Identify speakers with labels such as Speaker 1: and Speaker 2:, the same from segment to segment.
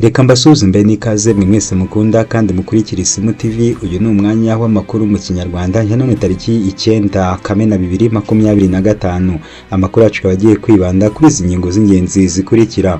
Speaker 1: Reka mbasuhuze mbe n'ikaze mwe mwese mukunda kandi mukurikira Isimu TV. Uyu ni umwanya w'amakuru mu Kinyarwanda ya none tariki 9 Kamena 2025. Amakuru yacu akaba agiye kwibanda kuri izi ngingo z'ingenzi zikurikira.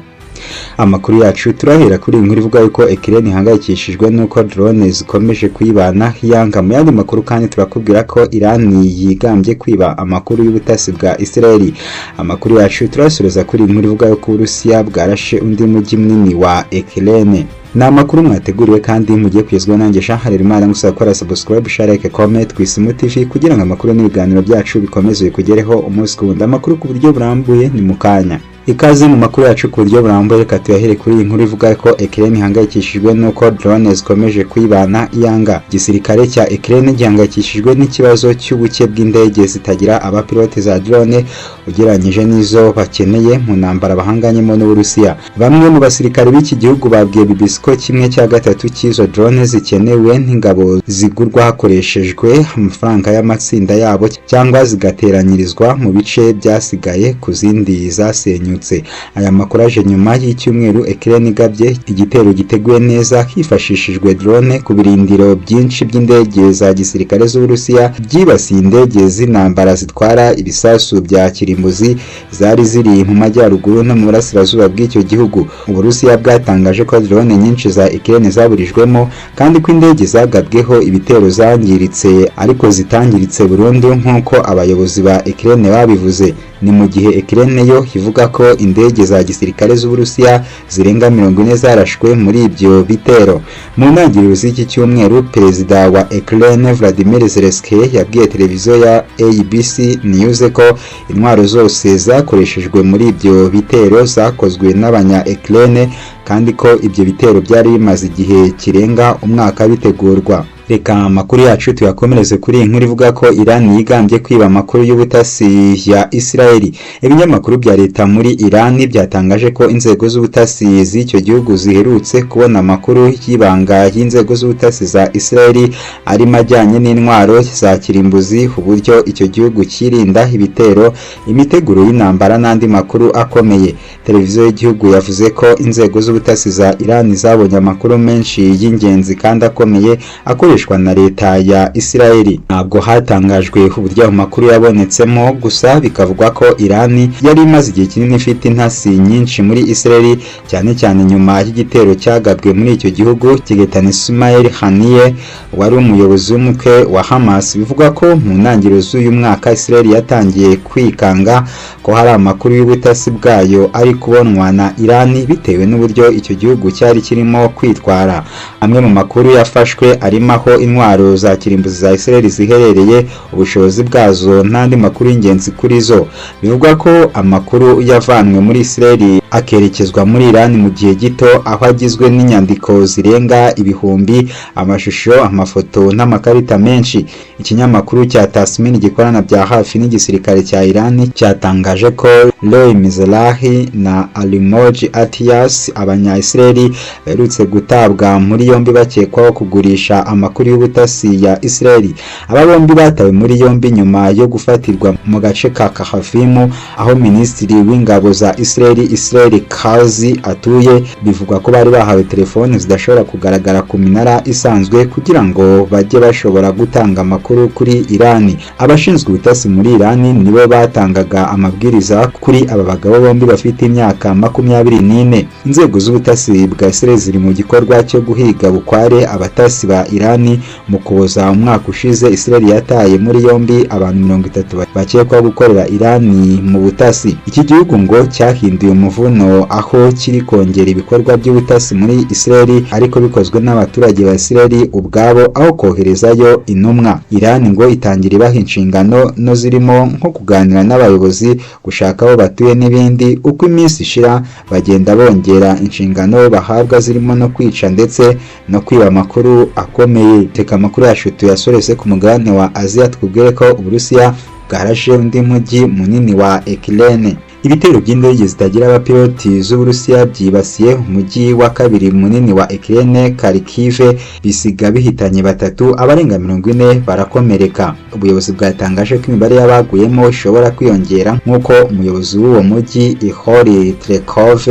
Speaker 1: Amakuru yacu turahera kuri inkuru ivuga yuko Ukraine ihangayikishijwe n'uko drone zikomeje kuyibana yanga. Mu yandi makuru kandi turakubwira ko Iran yigambye kwiba amakuru y'ubutasi bwa Israel. Amakuru yacu turasoreza kuri inkuru ivuga yuko Uburusiya bwarashe undi mujyi munini wa Ukraine. Ni amakuru mwateguriwe kandi mugiye kugezwaho nanjye Jean Harerimana, ngusaba gukora subscribe, share, like, comment ku Isimu TV kugira ngo amakuru n'ibiganiro byacu bikomeze bikugereho umunsi ku wundi. Amakuru ku buryo burambuye ni mu kanya. Ikaze mu makuru yacu ku buryo burambuye. Reka tuyahere kuri iyi nkuru ivuga ko Ukraine ihangayikishijwe n'uko drone zikomeje kwibana yanga. Igisirikare cya Ukraine gihangayikishijwe n'ikibazo cy'ubuke bw'indege zitagira abapilote za drone ugereranyije n'izo bakeneye mu ntambara bahanganyemo n'Uburusiya. Bamwe mu basirikare b'iki gihugu babwiye BBC ko 1/3 cy'izo drone zikenewe n'ingabo zigurwa hakoreshejwe amafaranga y'amatsinda yabo cyangwa zigateranyirizwa mu bice byasigaye ku zindi zasenyutse. Aya makuru aje nyuma y'icyumweru Ukraine igabye igitero giteguye neza hifashishijwe drone ku birindiro byinshi by'indege za gisirikare z'Uburusiya byibasiye indege z'intambara zitwara ibisasu bya kirimbuzi zari ziri mu majyaruguru no mu burasirazuba bw'icyo gihugu. Uburusiya bwatangaje ko drone nyinshi za Ukraine zaburijwemo kandi ko indege zagabweho ibitero zangiritse ariko zitangiritse burundu nk'uko abayobozi ba Ukraine babivuze. Ni mu gihe Ukraine yo ivuga ko indege za gisirikare z'Uburusiya zirenga 40 zarashwe muri ibyo bitero. Mu ntangiriro z'iki cyumweru, Perezida wa Ukraine Vladimir Zelensky yabwiye televiziyo ya ABC News ko intwaro zose zakoreshejwe muri ibyo bitero zakozwe n'abanya Ukraine kandi ko ibyo bitero byari bimaze igihe kirenga umwaka bitegurwa. Reka amakuru yacu tuyakomereze kuri iyi nkuru ivuga ko Iran yigambye kwiba amakuru y'ubutasi ya Israel. Ibinyamakuru bya leta muri Iran byatangaje ko inzego z'ubutasi z'icyo gihugu ziherutse kubona amakuru y'ibanga y'inzego z'ubutasi za Israel arimo ajyanye n'intwaro za kirimbuzi, uburyo icyo gihugu cyirinda ibitero, imiteguro y'intambara n'andi makuru akomeye. Televiziyo y'igihugu yavuze ko inzego z'ubutasi za Iran zabonye amakuru menshi y'ingenzi kandi akomeye akoreshwa na leta ya Israel. Ntabwo hatangajwe uburyo ayo makuru yabonetsemo, gusa bikavugwa ko Iran yari imaze igihe kinini ifite intasi nyinshi muri Israel, cyane cyane nyuma y'igitero cyagabwe muri icyo gihugu kigahitana Ismail Haniyeh wari umuyobozi w'umutwe wa Hamas. Bivugwa ko mu ntangiriro z'uyu mwaka Israel yatangiye kwikanga ko hari amakuru y'ubutasi bwayo ari kubonwa na Iran bitewe n'uburyo icyo gihugu cyari kirimo kwitwara. Amwe mu makuru yafashwe arimo aho intwaro za kirimbuzi za Israel ziherereye, ubushobozi bwazo n'andi makuru y'ingenzi kuri zo. Bivugwa ko amakuru yavanwe muri Israel akerekezwa muri Iran mu gihe gito, aho agizwe n'inyandiko zirenga ibihumbi, amashusho, amafoto n'amakarita menshi. Ikinyamakuru cya Tasmin gikorana bya hafi n'igisirikare cya Iran cyatangaje ko Roy Mizrahi na Alimoji Atias, abanya-Israel baherutse gutabwa muri yombi bakekwaho kugurisha amakuru y'ubutasi ya Israel. Aba bombi batawe muri yombi nyuma yo gufatirwa mu gace ka Kahavimu aho Minisitiri w'Ingabo za Israel Israel Katz atuye. Bivugwa ko bari bahawe telefoni zidashobora kugaragara ku minara isanzwe kugira ngo bajye bashobora gutanga amakuru kuri Iran. Abashinzwe ubutasi muri Iran nibo batangaga amabwiriza kuri aba bagabo bombi bafite imyaka 24. Inzego z'ubutasi bwa Israel ziri mu gikorwa cyo guhiga bukware abatasi ba Iran. Mu Kuboza umwaka ushize, Israel yataye muri yombi abantu 30 bakekwaho gukorera Iran mu butasi. Iki gihugu ngo cyahinduye umuvuno aho kiri kongera ibikorwa by'ubutasi muri Israel ariko bikozwe n'abaturage ba Israel ubwabo aho koherezayo intumwa. Iran ngo itangira ibaha inshingano no zirimo nko kuganira n'abayobozi, gushaka aho batuye n'ibindi. Uko iminsi ishira bagenda bongera inshingano bahabwa zirimo no kwica ndetse no kwiba amakuru akomeye. Reka amakuru yacu tuyasoreze ku mugabane wa Aziya, twubwire ko Uburusiya bwarashe undi mujyi munini wa Ukraine. Ibitero by'indege zitagira abapiloti z'Uburusiya byibasiye umujyi wa kabiri munini wa Ukraine, Kharkiv, bisiga bihitanye batatu, abarenga 40 barakomereka. Ubuyobozi bwatangaje ko imibare y'abaguyemo ishobora kwiyongera, nk'uko umuyobozi w'uwo mujyi Ihor Terekhov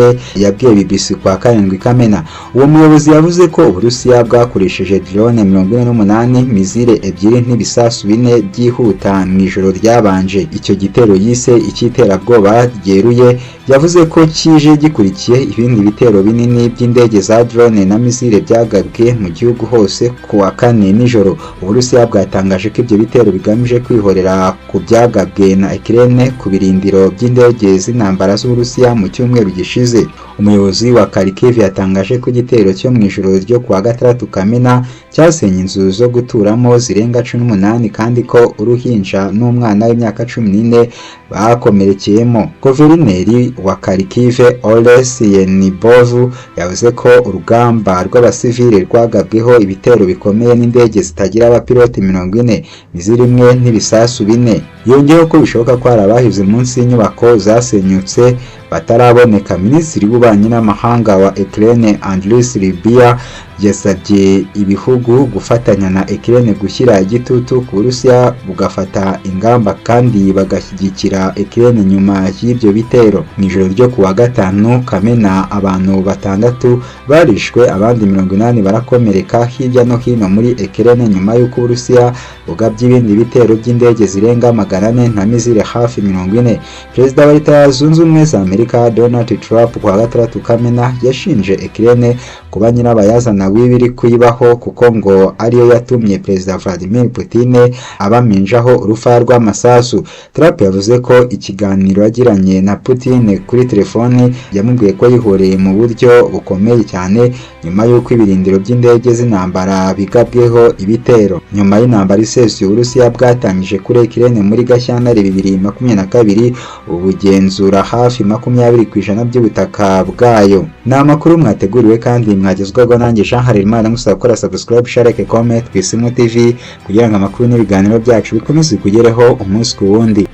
Speaker 1: yabwiye BBC kwa 7 Kamena. Uwo muyobozi yavuze ko Uburusiya bwakoresheje drone 48, missile 2 n'ibisasu 4 byihuta mu ijoro ryabanje. Icyo gitero yise icy'iterabwoba ryeruye, yavuze ko kije gikurikiye ibindi bitero binini by'indege za drone na missile byagabwe mu gihugu hose ku wa kane nijoro. Uburusiya bwatangaje ko ibyo bitero bigamije kwihorera ku byagabwe na Ukraine ku birindiro by'indege z'intambara z'Uburusiya mu cyumweru gishize. Umuyobozi wa Kharkiv yatangaje ko igitero cyo mu ijoro ryo kuwa 6 Kamena cyasenye inzu zo guturamo zirenga 18, kandi ko uruhinja n'umwana w'imyaka 14 bakomerekeyemo. Guverineri wa Kharkiv Oleh Tyahnybok yavuze ko urugamba rw'abasivili rwagabweho ibitero bikomeye n'indege zitagira abapiloti 40, missile 1 n'ibisasu 4. Yongeyeho ko bishoboka ko hari abahize munsi y'inyubako zasenyutse bataraboneka. Minisitiri w'ububanyi n'amahanga wa Ukraine Andriy Sybiha yasabye ibihugu gufatanya na Ukraine gushyira igitutu ku Burusiya bugafata ingamba kandi bagashyigikira Ukraine nyuma y'ibyo bitero. Mu ijoro ryo kuwa 5 Kamena, abantu 6 barishwe, abandi 80 barakomereka hirya no hino muri Ukraine nyuma y'uko Uburusiya bugabye ibindi bitero by'indege zirenga 400 na missile hafi 40. Perezida wa Leta Zunze Ubumwe za Amerika Donald Trump kuwa 6 Kamena yashinje Ukraine kuba nyirabayazana w'ibiri kuyibaho, kuko ngo ariyo yatumye Perezida Vladimir Putin abaminjaho urufaya rw'amasasu. Trump yavuze ko ikiganiro yagiranye na Putin kuri telefoni yamubwiye ko yihoreye mu buryo bukomeye cyane nyuma y'uko ibirindiro by'indege z'intambara bigabweho ibitero. Nyuma y'intambara isesuye Uburusiya bwatangije kuri Ukraine muri Gashyantare 2022, ubugenzura hafi 20% by'ubutaka bwayo. Ni amakuru mwateguriwe kandi mwagezwaho nanjye Jean Harerimana, musaba gukora subscribe, share, like, comment ku Isimu TV kugira ngo amakuru n'ibiganiro byacu bikomeze kugereho umunsi ku wundi.